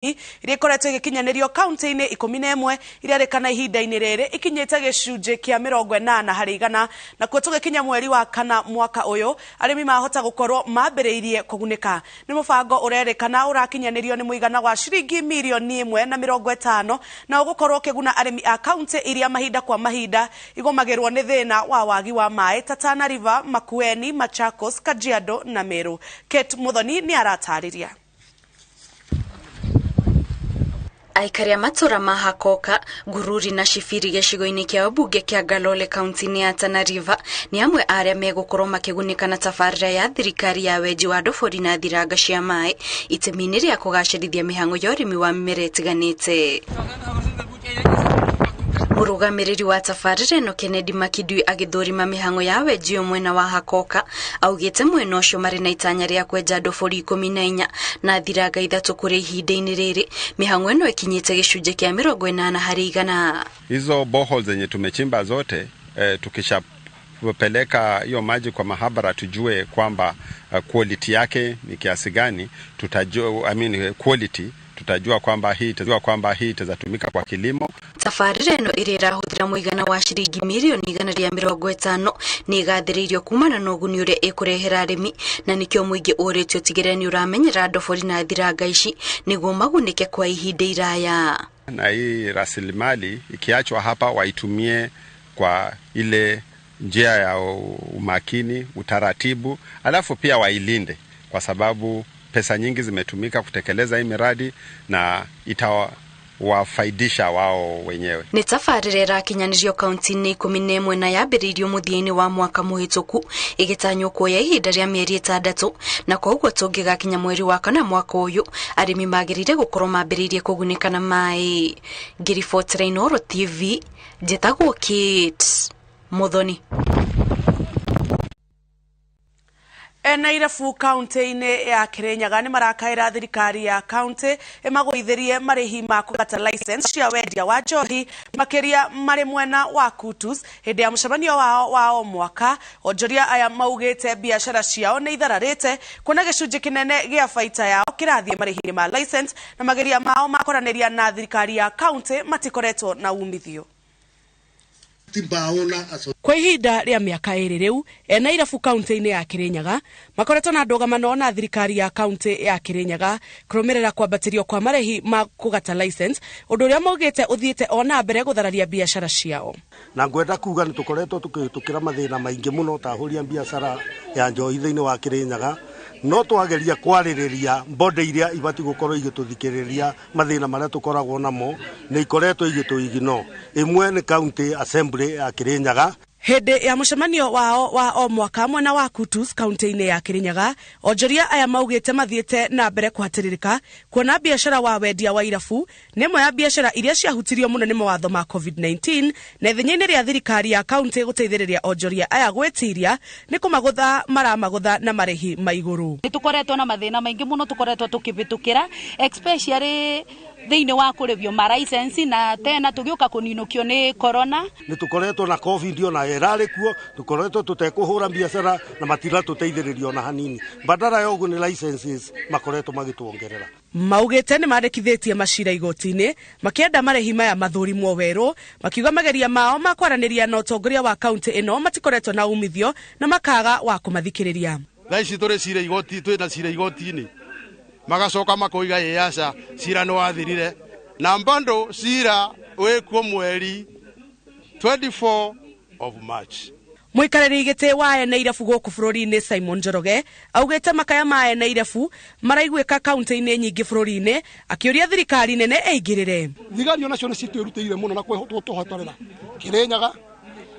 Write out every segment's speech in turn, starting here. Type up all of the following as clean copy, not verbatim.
Iria ikoretwo igĩkinyanĩrio kaunti-inĩ 11 iria rĩkana ihinda-inĩ rĩrĩ ikinyĩte gĩcunjĩ kĩa 80%, nakuo tũgĩkinya mweri wa kana mwaka ũyũ arĩmi mahota gũkorwo mambĩrĩirie kũgunĩka. Nĩ mũbango ũrerĩkana ũrakinyanĩrio nĩ mũigana wa ciringi mirioni 1.50 na ũgũkorwo ũkĩguna arĩmi a kaunti iria mahinda kwa mahinda igũmagĩrwo nĩ thĩna wa wagi wa maĩ ta Tana River, Makueni, Machakos, Kajiado na Meru. Kate Muthoni nĩ aratarĩria. Aikari a matũra ma Hakoka, Ngururi na Shibiri gĩcigo-inĩ kĩa ũmbunge kĩa Galole kaunti-inĩ ya Tana River nĩ amwe a arĩa megũkorwo makĩgunĩka na tabarĩra ya thirikari ya wenji wa ndobori na thiranga cia maĩ itemi-inĩ rĩa kũgacĩrithia mĩhang'o ya ũrĩmi wa mĩmera ĩtiganĩte. Mũrũgamĩrĩri wa tabarĩra ĩno Kennedy Makindui agĩthũrima mĩhang'o ya wenji ũyũ mwena wa Hakoka augĩte mwena ũcio marĩ na itanya rĩa kwenja ndobori 14 na thiranga 3 kũrĩ ihinda-inĩ rĩrĩ. Mĩhang'o ĩno ĩkinyĩte gĩcunjĩ kĩa 80%. Hizo boreholes zenye tumechimba zote, tukishapeleka hiyo maji kwa mahabara tujue kwamba quality yake ni kiasi gani, tutajua, I mean, quality tutajua kwamba hii itajua kwamba hii itatumika kwa kilimo. Tabarĩra ĩno ĩrĩa ĩrahũthĩra mũigana wa ciringi mirioni 150 nĩ ĩgathĩrĩirio kumana na ũguni ũrĩa ĩkũrehera arĩmi, na nĩkĩo mũingĩ ũrĩtio ũtigĩrĩre nĩ ũramenyera ndobori na thiranga ici nĩguo magunĩke kwa ihinda iraya. Na hii rasilimali ikiachwa hapa waitumie kwa ile njia ya umakini, utaratibu, alafu pia wailinde kwa sababu pesa nyingi zimetumika kutekeleza hii miradi na itawafaidisha wao wenyewe. Nĩ tabarĩra ĩrakinyanĩrio kaunti-inĩ 11 na yambĩrĩirio mũthia-inĩ wa mwaka mũhĩtũku ĩgĩtanywo kuoya ihinda rĩa mĩeri 6, na koguo tũngĩgakinya mweri wa kana mwaka ũyũ arĩmi magĩrĩire gũkorwo mambĩrĩirie kũgunĩka na maĩ. Ngĩribotera Inooro TV, njĩtagwo Kate Muthoni. Ena irabu kaunti-inĩ ya Kirinyaga nĩ marakaĩra thirikari ya kaunti ĩmagũithĩrie marĩhi ma kũgata license cia wendia wa njohi makĩria marĩ mwena wa Kutus hĩndĩ ya mũcemanio wao wa o mwaka. Onjoria aya maugĩte biacara ciao nĩ ithararĩte kuona gĩcunjĩ kĩnene gĩa baita yao kĩrathiĩ marĩhi-inĩ ma license, na mageria mao ma kwaranĩria na thirikari ya kaunti matikoretwo na umithio. Kwa ihinda rĩa mĩaka 2 rĩu ena irabu kaunti-inĩ ya Kirinyaga makoretwo na ndũgamano na thirikari ya kaunti ya Kirinyaga kũrũmĩrĩra kwambatĩrio kwa marĩhi ma kũgata license, ũndũ ũrĩa maugĩte ũthiĩte o na mbere gũthararia biacara ciao. Na ngwenda kuga nĩ tũkoretwo tũkĩhĩtũkĩra mathĩna maingĩ mũno ta ahũri a biacara ya njohi thĩinĩ wa Kirinyaga, no twageria kwarĩrĩria mbonde iria ibatiĩ gũkorwo igĩtũthikĩrĩria mathĩna marĩa tũkoragwo namo nĩ ikoretwo igĩtũigino. Ĩmwe nĩ county assembly ya Kirinyaga. Hĩndĩ ya mũcemanio wao wa o mwaka mwena wa Kutus kaunti-inĩ ya Kirinyaga, onjoria aya maugĩte mathiĩte na mbere kũhatĩrĩrĩka kuona biacara wa wendia wa irabu nĩ ĩmwe ya biacara iria ciahutirio mũno nĩ mawatho ma COVID-19, na ithenya-inĩ rĩa thirikari ya kaunti gũteithĩrĩria onjoria aya gwĩtiria nĩ kũmagũtha maramagũtha na marĩhi ma igũrũ. Nĩ tũkoretwo na mathĩna maingĩ mũno tũkoretwo tũkĩhĩtũkĩra especially thĩinĩ wa kũrĩhio ma license, na tena tũgĩũka kũninũkio nĩ corona. Nĩ tũkoretwo na COVID ona ĩrarĩ kuo, tũkoretwo tũtekũhũra biacara na matiratũteithĩrĩria ona hanini. Badala ya ũguo nĩ licenses makoretwo magĩtuongerera. Maugĩte nĩ mandĩkithĩtie macira igoti-inĩ makĩenda marĩhi maya mathũrimwo werũ, makiuga mageria mao ma kwaranĩria na ũtongoria wa kaunti ĩno matikoretwo na umithio na makaga wa kũmathikĩrĩria. Thaa ici tũrĩ cira igoti, twĩna cira igoti-inĩ, magacoka makoiga ĩ aca cira nĩ wathirire, na bado cira wĩkuo mweri 24 of March. Mũikarĩri gĩtĩ wa ene irabu gũkũ bũrũri-inĩ Simon Njoroge augĩte makaya ma ene irabu maraiguĩka kaunti-inĩ nyingĩ bũrũri-inĩ, akĩũria thirikari nene ĩingĩrĩre. Thigari onacio nĩ citwĩrutĩire mũno na kwĩhotorera Kirinyaga,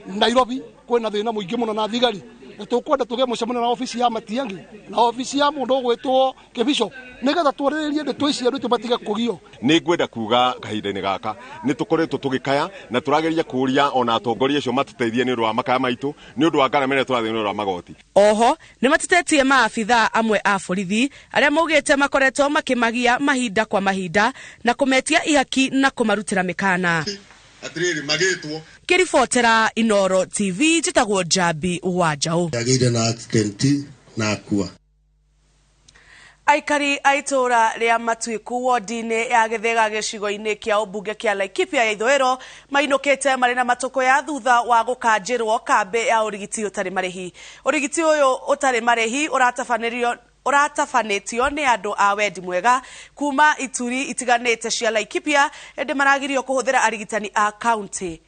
Nairobi kwĩna thĩna mũingĩ mũno na thigari. Na tũkwenda tũgĩe mũcemanio na obici ya Matiang'i na obici ya mũndũ ũgwĩtwo Kĩbico nĩgetha twarĩrĩrie ndeto ici andũ matige kũgio. Nĩ ngwenda kuga kahinda-inĩ gaka nĩ tũkoretwo tũgĩkaya na tũrageria kũũria ona atongoria acio matũteithie nĩ ũndũ wa makaya maitũ, nĩ ũndũ wa ngarama ĩrĩa tũrathiĩ nĩ ũndũ wa magoti. Oho nĩ matetetie maabithaa amwe a borithi arĩa maugĩte makoretwo makĩmagia mahinda kwa mahinda na kũmetia ihaki na kũmarutĩra mĩkana. Atiriri magĩtwo. Ngĩribotera Inooro TV njĩtagwo Njambi wa Njaũ. Agĩire na accident na akua. Aikari a itũũra rĩa Matuĩku wodi-inĩ ya Gĩthĩga gĩcigo-inĩ kĩa ũmbunge kĩa Laikipia ya ithũĩro mainũkĩte marĩ na matũkũya thutha wa gũkanjĩrwo kambĩ ya ũrigiti ũtarĩ marĩhi. Ũrigiti ũyũ ũtarĩ marĩhi ũratabanĩtio nĩ andũ a wendi mwega kuma ituri itiganĩte cia Laikipia ĩndĩ maragirio kũhũthĩra arigitani a kaunti.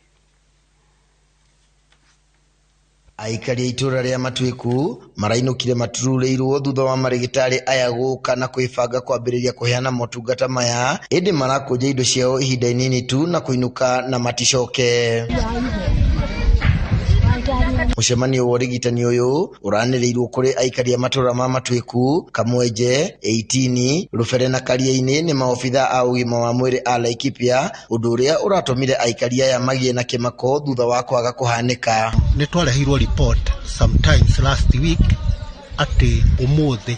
Aikari a itũũra rĩa Matuĩku marainũkire matururĩirwo thutha wa marĩgĩtarĩ aya gũka na kwĩbanga kwambĩrĩria kũheana motungata maya ĩndĩ marakũnja indo ciao ihinda inini tu na kũinũka na maticoke. Mũcemanio wa ũrigitani ũyũ ũranĩrĩirwo kũrĩ aikari a matũũra ma Matuĩku, Kamwenje, 18, Rũbere na Karia-inĩ nĩ maobitha a ũgima wa mwĩrĩ a Laikipia, ũndũ ũrĩa ũratũmire aikari aya magĩe na kĩmako thutha wa kwaga kũhanĩka. Nĩ twareheirwo report sometimes last week atĩ ũmũthĩ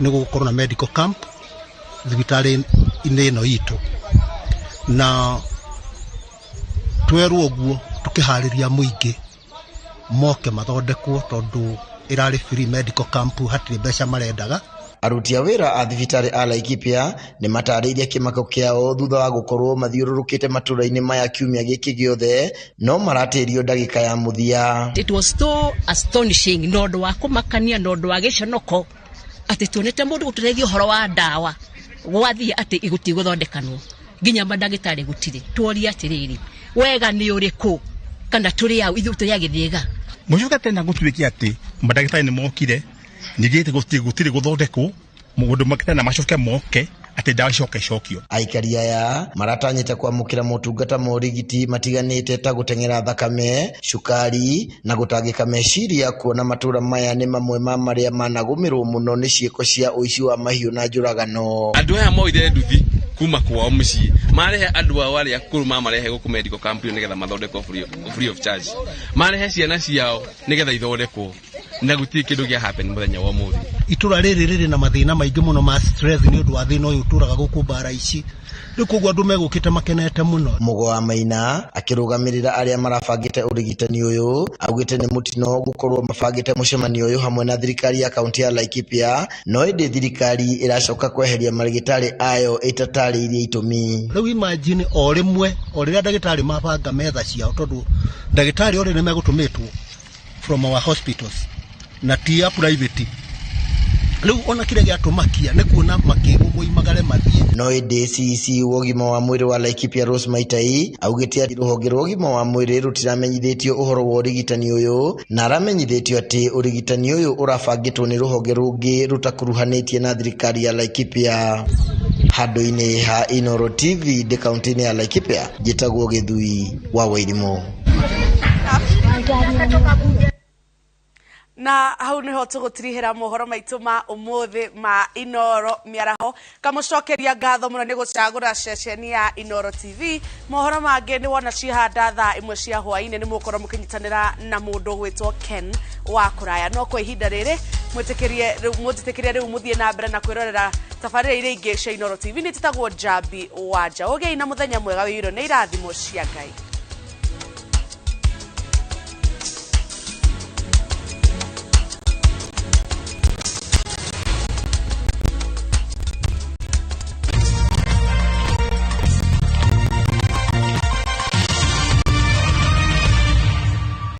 nĩ gũgũkorwo na medical camp thibitarĩ-inĩ ĩno itũ, na twerwo ũguo tũkĩharĩria mũingĩ moke mathondekwo tondũ ĩrarĩ free medical camp, hatirĩ mbeca marendaga. Aruti a wĩra a thibitarĩ a Laikipia nĩ matarĩirie kĩmako kĩao thutha wa gũkorwo mathiũrũrũkĩte matũũra-inĩ maya kiumia gĩkĩ gĩothe, no maratĩrio ndagĩka ya mũthia. It was so astonishing na ũndũ wa kũmakania na ũndũ wa gĩconoko atĩ tuonete mũndũ gũtũteithia ũhoro wa ndawa gwathiĩ atĩ gũtigũthondekanwo nginya mandagĩtarĩ gũtirĩ. Tuoria atĩrĩrĩ, wega nĩ ũrĩkũ kana tũrĩ au ithuĩ tũrĩ a Gĩthĩga? Mũcoke tena gũtuĩke atĩ mandagĩtarĩ nĩ mokire ningĩ gũtirĩ gũthondekwo mũndũ makĩtena macoke moke atĩ ndawa icoke icokio. Aikari aya maratanyĩte kwamũkĩra motungata ma ũrigiti matiganĩte ta gũteng'era thakame, cukari na gũtangĩka meciria, kuona matũũra maya nĩ mamwe ma marĩa managũmĩrwo mũno nĩ ciĩko cia ũici wa mahiũ na njũragano. Andũ aya moire nduthi kuma kwao mũciĩ marehe andũ ao arĩa akũrũ mamarehe gũkũ medical camp nĩgetha mathondekwo free of charge, marehe ciana ciao nĩgetha ithondekwo na gũtirĩ kĩndũ gĩa happen mũthenya wa ũmũthĩ. Itũra rĩrĩ rĩrĩ na mathĩna maingĩ mũno ma stress nĩ ũndũ wa thĩna ũyũ ũtũraga gũkũ mbara ici, rĩu koguo andũ megũkĩte makenete mũno. Mũgo wa Maina akĩrũgamĩrĩra arĩa marabangĩte ũrigitani ũyũ augĩte nĩ mũtino gũkorwo mabangĩte mũcemanio ũyũ hamwe na thirikari ya kaunti ya Laikipia, no ĩndĩ thirikari ĩracoka kweheria marĩgĩtarĩ ayo ĩtatarĩirie itũmi. Rĩu imagine o rĩmwe o rĩrĩa ndagĩtarĩ mabanga metha ciao, tondũ ndagĩtarĩ othe nĩ megũtũmĩtwo from our hospitals na ti a private. Rĩu ona kĩrĩa gĩatũmakia nĩ kuona makĩrwo moimagare mathiĩ. No ĩndĩ CEC wa ũgima wa mwĩrĩ wa Laikipia Rose Maitai augĩte atĩ rũhonge rwa ũgima wa mwĩrĩ rũtiramenyithĩtio ũhoro wa ũrigitani ũyũ, na aramenyithĩtio atĩ ũrigitani ũyũ ũrabangĩtwo nĩ rũhonge rũngĩ rũtakuruhanĩtie na thirikari ya Laikipia. Handũ-inĩ ha Inooro TV ndĩ kaunti-inĩ ya Laikipia, njĩtagwo Gĩthui wa Wairimũ. Na hau niho tũgũtirihĩra mohoro maitũ ma ũmũthĩ ma Inooro mĩaraho. Kamũcokeria ngatho mũno nĩ gũcagũra ceceni ya Inooro TV. Mohoro mangĩ nĩ wona cihanda thaa 1 cia hwaĩ-inĩ nĩ mũgũkorwo mũkĩnyitanĩra na mũndũ ũgwĩtwo Ken wa kũraya. No kwa ihinda rĩrĩ mũnjĩtĩkĩrie rĩu mũthiĩ na mbere na kwĩrorera tabarĩra iria ingĩ cia Inooro TV. Nĩ njĩtagwo Njambi wa Nja. Ũgĩei na mũthenya mwega wĩirwo nĩ irathimo cia Ngai.